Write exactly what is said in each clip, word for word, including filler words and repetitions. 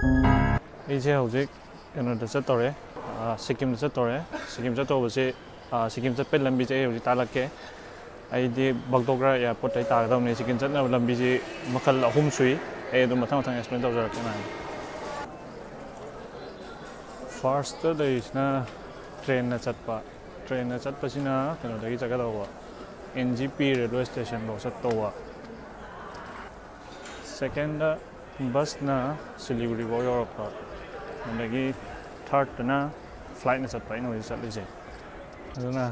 ꯑꯩꯁꯦ ꯍꯧꯖꯤꯛ ꯀꯩꯅꯣꯗ ꯆꯠꯇꯧꯔꯦ, ꯁꯤꯛꯀꯤꯝꯗ ꯆꯠꯇꯧꯔꯦ꯫ ꯁꯤꯛꯀꯤꯝ ꯆꯠꯇꯧꯕꯁꯦ, ꯁꯤꯛꯀꯤꯝ ꯆꯠꯄꯩ ꯂꯝꯕꯤꯁꯦ ꯑꯩ ꯍꯧꯖꯤꯛ ꯇꯥꯛꯂꯛꯀꯦ꯫ ꯑꯩꯗꯤ ꯕꯒꯗꯣꯒ꯭ꯔꯥ ꯑꯦꯌꯥꯔꯄꯣꯔꯠꯇꯩ ꯇꯥꯒꯗꯕꯅꯤ꯫ ꯁꯤꯛꯀꯤꯝ ꯆꯠꯅꯕ ꯂꯝꯕꯤꯁꯤ ꯃꯈꯜ ꯑꯍꯨꯝ ꯁꯨꯏ꯫ ꯑꯩ ꯑꯗꯨꯝ ꯃꯊꯪ ꯃꯊꯪ ꯑꯦꯛꯁꯄ꯭ꯂꯦꯟ ꯇꯧꯖꯔꯛꯀꯦ, ꯃꯌꯥꯝ꯫ ꯐꯥꯔꯁꯇ ꯂꯩꯔꯤꯁꯤꯅ ꯇ꯭ꯔꯦꯟꯅ ꯆꯠꯄ꯫ ꯇ꯭ꯔꯦꯟꯅ ꯆꯠꯄꯁꯤꯅ ꯀꯩꯅꯣꯗꯒꯤ ꯆꯠꯀꯗꯧꯕ, ꯑꯦꯟ ꯖꯤ ꯄꯤ ꯔꯦꯜꯋꯦ ꯁ꯭ꯇꯦꯁꯟꯐꯧ ꯆꯠꯇꯧꯕ꯫ ꯁꯦꯀꯦꯟꯗ ꯕꯁꯅ ꯁꯤꯂꯤꯒꯨꯔꯤꯐꯥꯎ ꯌꯧꯔꯛꯄ꯫ ꯑꯗꯒꯤ ꯊꯥꯔꯠꯇꯅ ꯐ꯭ꯂꯥꯏꯠꯅ ꯆꯠꯄ, ꯑꯩꯅ ꯍꯧꯖꯤꯛ ꯆꯠꯂꯤꯁꯦ꯫ ꯑꯗꯨꯅ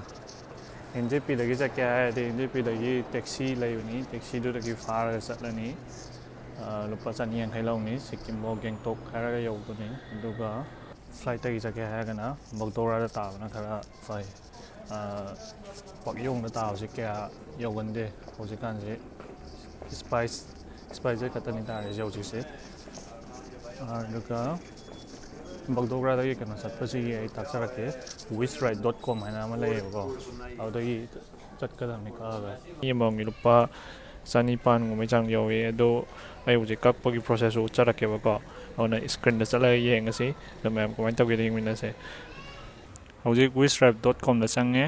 ꯑꯦꯟ ꯖꯦ ꯄꯤꯗꯒꯤ ꯆꯠꯀꯦ ꯍꯥꯏꯔꯗꯤ, ꯑꯦꯟ ꯖꯦ ꯄꯤꯗꯒꯤ ꯇꯦꯛꯁꯤ ꯂꯩꯕꯅꯤ, ꯇꯦꯛꯁꯤꯗꯨꯗꯒꯤ ꯐꯥꯔꯒ ꯆꯠꯂꯅꯤ꯫ ꯂꯨꯄꯥ ꯆꯅꯤ ꯌꯥꯡꯈꯩ ꯂꯧꯅꯤ꯫ ꯁꯤꯛꯀꯤꯝꯐꯥꯎ, ꯒꯦꯡꯇꯣꯛ ꯍꯥꯏꯔꯒ ꯌꯧꯗꯣꯏꯅꯤ꯫ ꯑꯗꯨꯒ ꯐ꯭ꯂꯥꯏꯠꯇꯒꯤ ꯆꯠꯀꯦ ꯍꯥꯏꯔꯒꯅ ꯕꯒꯗꯣꯒ꯭ꯔꯥꯗ ꯇꯥꯕꯅ ꯈꯔ ꯐꯩ꯫ ꯄꯥꯛꯌꯣꯡꯗ ꯇꯥꯕꯁꯤ ꯀꯌꯥ ꯌꯧꯒꯟꯗꯦ ꯍꯧꯖꯤꯛꯀꯥꯟꯁꯤ꯫ ꯏꯁꯄꯥꯏꯁ, ꯏꯁꯄꯥꯏꯁ ꯖꯦꯠ ꯈꯛꯇꯅꯤ ꯇꯥꯔꯤꯁꯦ ꯍꯧꯖꯤꯛꯁꯦ꯫ ꯑꯗꯨꯒ ꯕꯒꯗꯣꯒ꯭ꯔꯥꯗꯒꯤ ꯀꯩꯅꯣ ꯆꯠꯄꯁꯤꯒꯤ ꯑꯩ ꯇꯥꯛꯆꯔꯛꯀꯦ꯫ Wish Ride dot com ꯍꯥꯏꯅ ꯑꯃ ꯂꯩꯌꯦꯕꯀꯣ, ꯑꯗꯨꯗꯒꯤ ꯆꯠꯀꯗꯕꯅꯤ ꯀꯛꯑꯒ꯫ ꯃꯤ ꯑꯃꯃꯝꯒꯤ ꯂꯨꯄꯥ ꯆꯅꯤꯄꯥꯟꯒꯨꯝꯕꯩ ꯆꯥꯡ ꯌꯧꯋꯤ꯫ ꯑꯗꯣ ꯑꯩ ꯍꯧꯖꯤꯛ ꯀꯛꯄꯒꯤ ꯄ꯭ꯔꯣꯁꯦꯁꯁꯨ ꯎꯠꯆꯔꯛꯀꯦꯕꯀꯣ꯫ ꯑꯗꯨꯅ ꯏꯁꯀ꯭ꯔꯤꯟꯗ ꯆꯠꯂꯒ ꯌꯦꯡꯉꯁꯤ꯫ ꯑꯗꯣ ꯃꯌꯥꯝ ꯀꯃꯥꯏꯅ ꯇꯧꯒꯦꯗꯣ ꯌꯦꯡꯃꯤꯟꯅꯁꯦ꯫ ꯍꯧꯖꯤꯛ Wish Ride dot com ꯗ ꯆꯪꯉꯦ꯫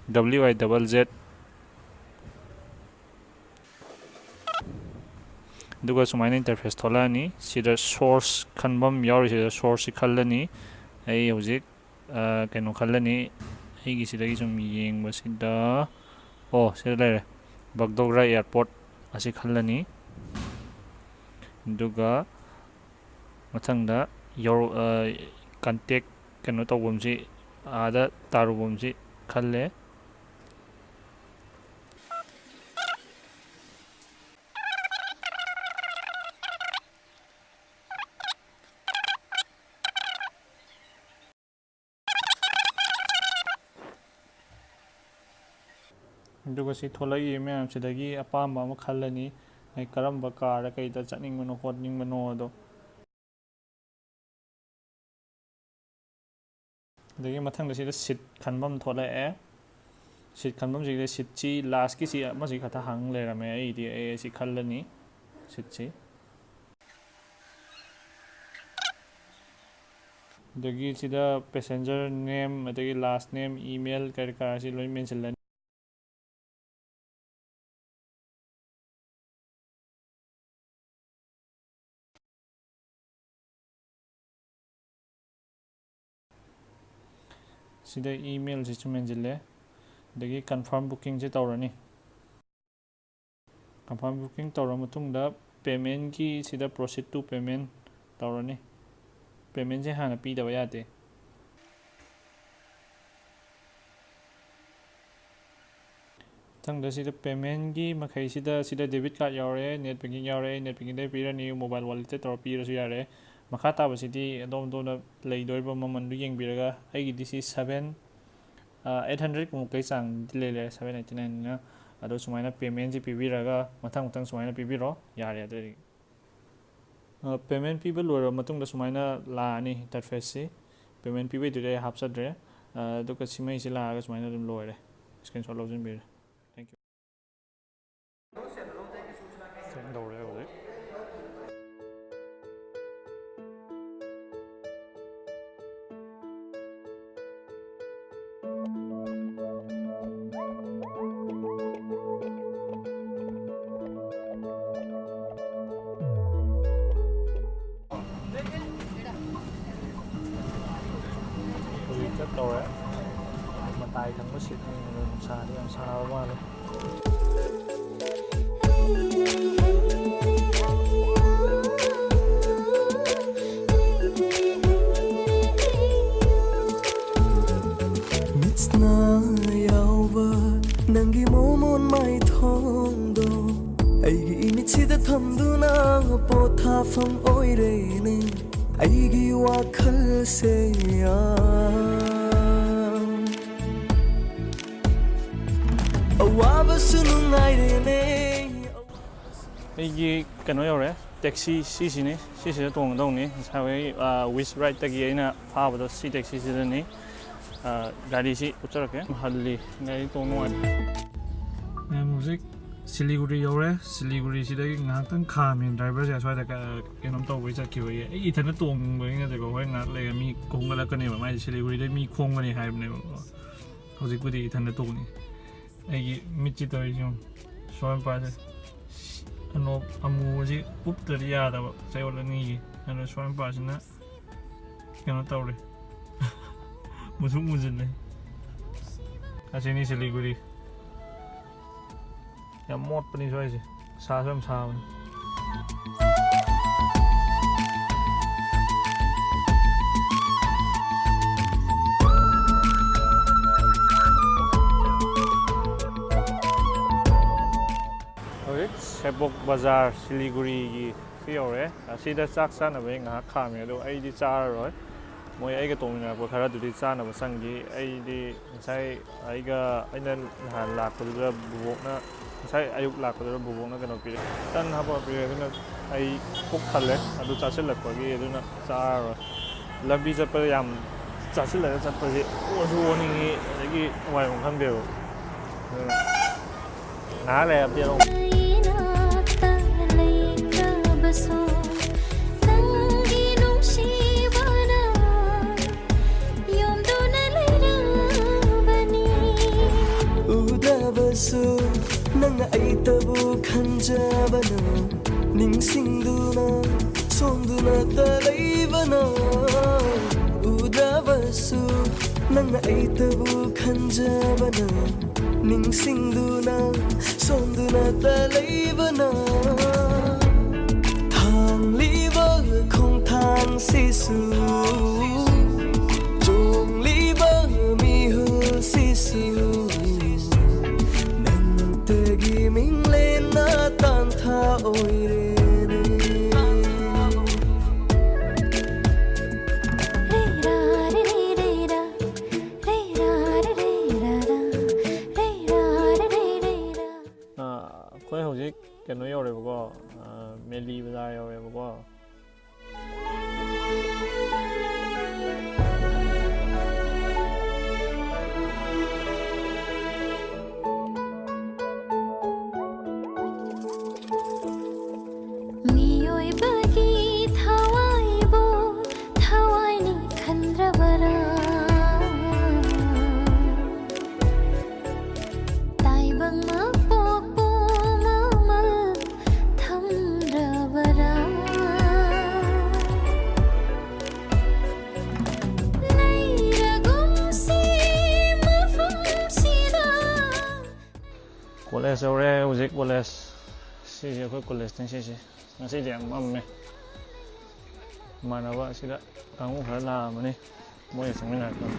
W I double Z꯫ ꯑꯗꯨꯒ ꯁꯨꯃꯥꯏꯅ ꯏꯟꯇꯔꯐꯦꯁ ꯊꯣꯛꯂꯛꯑꯅꯤ꯫ ꯁꯤꯗ ꯁꯣꯔꯁ ꯈꯟꯐꯝ ꯌꯥꯎꯔꯤꯁꯤꯗ ꯁꯣꯔꯁꯁꯤ ꯈꯜꯂꯅꯤ꯫ ꯑꯩ ꯍꯧꯖꯤꯛ, ꯑ, ꯀꯩꯅꯣ ꯈꯜꯂꯅꯤ꯫ ꯑꯩꯒꯤ ꯁꯤꯗꯒꯤ ꯁꯨꯝ ꯌꯦꯡꯕꯁꯤꯗ, ꯑꯣ, ꯁꯤꯗ ꯂꯩꯔꯦ, ꯕꯒꯗꯣꯒ꯭ꯔꯥ ꯑꯦꯌꯥꯔꯄꯣꯔꯠ ꯑꯁꯤ ꯈꯜꯂꯅꯤ꯫ ꯑꯗꯨꯒ ꯃꯊꯪꯗ ꯌꯧꯔ-, ꯑ, ꯀꯟꯇꯦꯛ ꯀꯩꯅꯣ ꯇꯧꯐꯝꯁꯤ, ꯑꯥꯗ ꯇꯥꯔꯨꯐꯝꯁꯤ ꯈꯜꯂꯦ꯫ ꯑꯗꯨꯒ ꯁꯤ ꯊꯣꯛꯂꯛꯏ ꯃꯌꯥꯝꯁꯤꯗꯒꯤ ꯑꯄꯥꯝꯕ ꯑꯃ ꯈꯜꯂꯅꯤ꯫ ꯑꯩ ꯀꯔꯝꯕ ꯀꯥꯔꯗ ꯀꯩꯗ ꯆꯠꯅꯤꯡꯕꯅꯣ ꯈꯣꯠꯅꯤꯡꯕꯅꯣ ꯑꯗꯣ꯫ ꯑꯗꯒꯤ ꯃꯊꯪꯗ ꯁꯤꯗ ꯁꯤꯠ ꯈꯟꯐꯝ ꯊꯣꯛꯂꯛꯑꯦ꯫ ꯁꯤꯠ ꯈꯟꯐꯝꯁꯤꯗ ꯁꯤꯠꯁꯤ ꯂꯥꯁꯀꯤꯁꯤ ꯑꯃꯁꯤ ꯈꯛꯇ ꯍꯥꯡ ꯂꯩꯔꯝꯃꯦ꯫ ꯑꯩꯗꯤ ꯑꯩ ꯑꯁꯤ ꯈꯜꯂꯅꯤ, ꯁꯤꯠꯁꯤ꯫ ꯑꯗꯒꯤ ꯁꯤꯗ passenger name, ꯑꯗꯒꯤ last name, email, ꯀꯔꯤ ꯀꯔꯥꯁꯤ ꯂꯣꯏ ꯃꯦꯟꯁꯤꯜꯂꯅꯤ꯫ ꯁꯤꯗ emailꯁꯤꯁꯨ ꯃꯦꯟꯁꯤꯜꯂꯦ꯫ ꯑꯗꯒꯤ confirm bookingꯁꯦ ꯇꯧꯔꯅꯤ꯫ Confirm booking ꯇꯧꯔ ꯃꯇꯨꯡꯗ paymentꯀꯤ ꯁꯤꯗ proceed to payment ꯇꯧꯔꯅꯤ꯫ Paymentꯁꯦ ꯍꯥꯟꯅ ꯄꯤꯗꯕ ꯌꯥꯗꯦ꯫ ꯃꯊꯪꯗ ꯁꯤꯗ paymentꯀꯤ ꯃꯈꯩꯁꯤꯗ, ꯁꯤꯗ debit card ꯌꯥꯎꯔꯦ, net banking ꯌꯥꯎꯔꯦ, net bankingꯗ ꯄꯤꯔꯅꯤ, mobile walletꯇ ꯇꯧꯔ ꯄꯤꯔꯁꯨ ꯌꯥꯔꯦ꯫ ꯃꯈꯥ ꯇꯥꯕꯁꯤꯗꯤ ꯑꯗꯣꯝ ꯑꯗꯣꯝꯅ ꯂꯩꯗꯣꯔꯤꯕ ꯃꯃꯜꯗꯨ ꯌꯦꯡꯕꯤꯔꯒ, ꯑꯩꯒꯤꯗꯤ ꯁꯤ seven, ꯑ, eight hundred ꯃꯨꯛꯀꯩ ꯆꯥꯡꯗꯤ ꯂꯩꯔꯦ, seven eighty nineꯅꯤꯅ꯫ ꯑꯗꯣ ꯁꯨꯃꯥꯏꯅ paymentꯁꯤ ꯄꯤꯕꯤꯔꯒ ꯃꯊꯪ ꯃꯊꯪ ꯁꯨꯃꯥꯏꯅ ꯄꯤꯕꯤꯔꯣ, ꯌꯥꯔꯦ ꯑꯗꯨꯗꯤ꯫ ꯑ, payment ꯄꯤꯕ ꯂꯣꯏꯔꯕ ꯃꯇꯨꯡꯗ ꯁꯨꯃꯥꯏꯅ ꯂꯥꯛꯑꯅꯤ interfaceꯁꯤ꯫ Payment ꯄꯤꯕꯩꯗꯨꯗꯤ ꯑꯩ ꯍꯥꯞꯆꯗ꯭ꯔꯦ꯫ ꯑ, ꯑꯗꯨꯒ ꯁꯤꯃꯩꯁꯤ ꯂꯥꯛꯑꯒ ꯁꯨꯃꯥꯏꯅ ꯑꯗꯨꯝ ꯂꯣꯏꯔꯦ꯫ Screenshot ꯂꯧꯁꯤꯟꯕꯤꯔꯦ꯫ Thank you꯫ Send ꯇꯧꯔꯦ ꯍꯧꯖꯤꯛ꯫ ꯍꯧꯖꯤꯛ ꯆꯠꯇꯧꯔꯦ꯫ ꯃꯇꯥꯏ ꯊꯪꯕ seatꯅꯤ, ꯑꯗꯣ ꯅꯨꯡꯁꯥꯗꯤ ꯌꯥꯝ ꯁꯥꯕ ꯃꯥꯜꯂꯦ꯫ ꯃꯤꯠꯁꯅ ꯌꯥꯎꯕ ꯅꯪꯒꯤ ꯃꯣꯃꯣꯟ ꯃꯥꯏꯊꯣꯡꯗꯣ ꯑꯩꯒꯤ ꯏꯃꯤꯠꯁꯤꯗ ꯊꯝꯗꯨꯅ ꯄꯣꯊꯥꯐꯝ ꯑꯣꯏꯔꯦꯅꯦ ꯑꯩꯒꯤ ꯋꯥꯈꯜꯁꯦ꯫ ꯑꯋꯥꯕꯁꯨ ꯅꯨꯡꯉꯥꯏꯔꯦꯅꯦ꯫ ꯑꯩꯒꯤ ꯀꯩꯅꯣ ꯌꯧꯔꯦ, taxi ꯁꯤꯁꯤꯅꯤ, ꯁꯤꯁꯤꯗ ꯇꯣꯡꯒꯗꯧꯅꯤ꯫ ꯉꯁꯥꯏ, ꯑ, Wish Rideꯇꯒꯤ ꯑꯩꯅ ꯐꯥꯕꯗꯣ ꯁꯤ taxiꯁꯤꯗꯅꯤ꯫ ꯑ, ꯒꯥꯔꯤꯁꯤ ꯎꯠꯆꯔꯛꯀꯦ꯫ ꯍꯜꯂꯤ, ꯒꯥꯔꯤ ꯇꯣꯡ ꯅꯨꯡꯉꯥꯏ꯫ ꯃꯌꯥꯝ ꯍꯧꯖꯤꯛ ꯁꯤꯂꯤꯒꯨꯔꯤ ꯌꯧꯔꯦ꯫ ꯁꯤꯂꯤꯒꯨꯔꯤꯁꯤꯗꯒꯤ ꯉꯥꯏꯍꯥꯛꯇꯪ ꯈꯥꯝꯃꯤ ꯗ꯭ꯔꯥꯏꯚꯔꯁꯦ ꯑꯁ꯭ꯋꯥꯏꯗ ꯀ-, ꯀꯩꯅꯣꯝ ꯇꯧꯕꯒꯤ ꯆꯠꯈꯤꯕꯒꯤ꯫ ꯑꯩ ꯏꯊꯟꯗ ꯇꯣꯡꯕꯒꯤ ꯅꯠꯇꯦꯀꯣ, ꯍꯣꯔꯦꯟ ꯉꯥꯏꯍꯥꯛ ꯂꯩꯔꯒ ꯃꯤ ꯈꯣꯝꯒꯠꯂꯛꯀꯅꯦꯕ꯫ ꯃꯥꯏꯁꯦ ꯁꯤꯂꯤꯒꯨꯔꯤꯗꯩ ꯃꯤ ꯈꯣꯝꯒꯅꯤ ꯍꯥꯏꯕꯅꯦꯕꯀꯣ꯫ ꯍꯧꯖꯤꯛꯄꯨꯗꯤ ꯏꯊꯟꯗ ꯇꯣꯡꯉꯤ꯫ ꯑꯩꯒꯤ ꯃꯤꯠꯁꯤ ꯇꯧꯔꯤꯁꯤ ꯌꯦꯡꯉꯨ꯫ ꯁ꯭ꯋꯥꯏ ꯃꯄꯥꯁꯦ ꯑꯅꯣꯞ ꯑꯃꯨꯕꯁꯤ ꯎꯞꯇ꯭ꯔꯗꯤ ꯌꯥꯗꯕ, ꯆꯌꯣꯜ ꯑꯅꯤꯒꯤ꯫ ꯑꯗꯣ ꯁ꯭ꯋꯥꯏ ꯃꯄꯥꯁꯤꯅ ꯀꯩꯅꯣ ꯇꯧꯔꯦ꯫ ꯃꯨꯁꯨꯛ ꯃꯨꯁꯤꯜꯂꯦ꯫ ꯑꯁꯤꯅꯤ ꯁꯤꯂꯤꯒꯨꯔꯤ꯫ ꯌꯥꯝ ꯃꯣꯠꯄꯅꯤ ꯁ꯭ꯋꯥꯏꯁꯦ, ꯁꯥꯁꯨ ꯌꯥꯝ ꯁꯥꯕꯅꯤ꯫ ꯍꯧꯖꯤꯛ ꯁꯦꯕꯣꯛ ꯕꯖꯥꯔ, ꯁꯤꯂꯤꯒꯨꯔꯤꯒꯤ ꯁꯤ ꯌꯧꯔꯦ꯫ ꯑꯁꯤꯗ ꯆꯥꯛ ꯆꯥꯅꯕꯒꯤ ꯉꯥꯏꯍꯥꯛ ꯈꯥꯝꯃꯤ, ꯑꯗꯣ ꯑꯩꯗꯤ ꯆꯥꯔꯔꯣꯏ꯫ ꯃꯣꯏ ꯑꯩꯒ ꯇꯣꯡꯃꯤꯟꯅꯔꯛꯄ ꯈꯔꯗꯨꯗꯤ ꯆꯥꯅꯕ ꯆꯪꯈꯤ꯫ ꯑꯩꯗꯤ ꯉꯁꯥꯏ ꯑꯩꯒ, ꯑꯩꯅ ꯅꯍꯥꯟ ꯂꯥꯛꯄꯗꯨꯗ ꯕꯨꯕꯣꯛꯅ, ꯉꯁꯥꯏ ꯑꯌꯨꯛ ꯂꯥꯛꯄꯗꯨꯗ ꯕꯨꯕꯣꯛꯅ ꯀꯩꯅꯣ ꯄꯤꯔꯛꯑꯦ, ꯇꯟ ꯍꯥꯞꯄ ꯄꯤꯔꯛꯑꯦ꯫ ꯑꯗꯨꯅ ꯑꯩ ꯄꯨꯛ ꯊꯜꯂꯦ, ꯑꯗꯨ ꯆꯥꯁꯤꯜꯂꯛꯄꯒꯤ꯫ ꯑꯗꯨꯅ ꯆꯥꯔꯔꯣꯏ꯫ ꯂꯝꯕꯤ ꯆꯠꯄꯗ ꯌꯥꯝ ꯆꯥꯁꯤꯜꯂꯒ ꯆꯠꯄꯁꯦ ꯑꯣꯁꯨ ꯑꯣꯅꯤꯡꯉꯤ, ꯑꯗꯒꯤ ꯅꯨꯡꯉꯥꯏꯐꯝ ꯈꯪꯗꯦꯕ꯫ ꯑꯗꯨꯅ ꯉꯥꯏꯍꯥꯛ ꯂꯩꯔ ꯑꯞꯗꯦꯠ ꯑꯃꯨꯛ꯫ ꯏꯅꯥꯛꯇ ꯂꯩꯇ꯭ꯔꯕꯁꯨ ꯅꯪꯒꯤ ꯅꯨꯡꯁꯤꯕꯅ ꯌꯣꯝꯗꯨꯅ ꯂꯩꯔꯕꯅꯤ꯫ ꯎꯗꯕꯁꯨ ꯅꯪꯅ ꯑꯩꯇꯕꯨ ꯈꯟꯖꯕꯅ ꯅꯤꯡꯁꯤꯡꯗꯨꯅ ꯁꯣꯝꯗꯨꯅꯇ ꯂꯩꯕꯅ꯫ ꯎꯗꯕꯁꯨ ꯅꯪꯅ ꯑꯩꯇꯕꯨ ꯈꯟꯖꯕꯅ ꯅꯤꯡꯁꯤꯡꯗꯨꯅ ꯁꯣꯝꯗꯨꯅꯇ ꯂꯩꯕꯅ꯫ ꯊꯥꯡꯂꯤꯕ ꯈꯣꯡꯊꯥꯡꯁꯤꯁꯨ, ꯆꯣꯡꯂꯤꯕ ꯃꯤꯍꯨꯜꯁꯤꯁꯨ ꯅꯪꯇꯒꯤ ꯃꯤꯡꯂꯦꯟꯅ ꯇꯥꯟꯊꯥ ꯑꯣꯏꯔꯦꯅꯦ꯫ ꯑꯥ, ꯑꯩꯈꯣꯏ ꯍꯧꯖꯤꯛ ꯀꯩꯅꯣ ꯌꯧꯔꯦꯕꯀꯣ, ꯑꯥ, ꯃꯦꯂꯤ ꯕꯖꯥꯔ ꯌꯧꯔꯦꯕꯀꯣ꯫ ꯁꯤꯁꯦ ꯑꯩꯈꯣꯏ ꯀꯣꯂꯦꯖꯅꯤ꯫ ꯁꯤꯁꯦ ꯉꯁꯤꯗꯤ ꯌꯥꯝ ꯃꯝꯃꯦ꯫ ꯏꯃꯥꯟꯅꯕ ꯑꯁꯤꯗ ꯀꯥꯡꯕꯨ ꯈꯔ ꯂꯥꯛꯑꯝꯕꯅꯤ, ꯃꯣꯏꯒ ꯆꯪꯃꯤꯟꯅꯔꯛꯄꯅꯤ꯫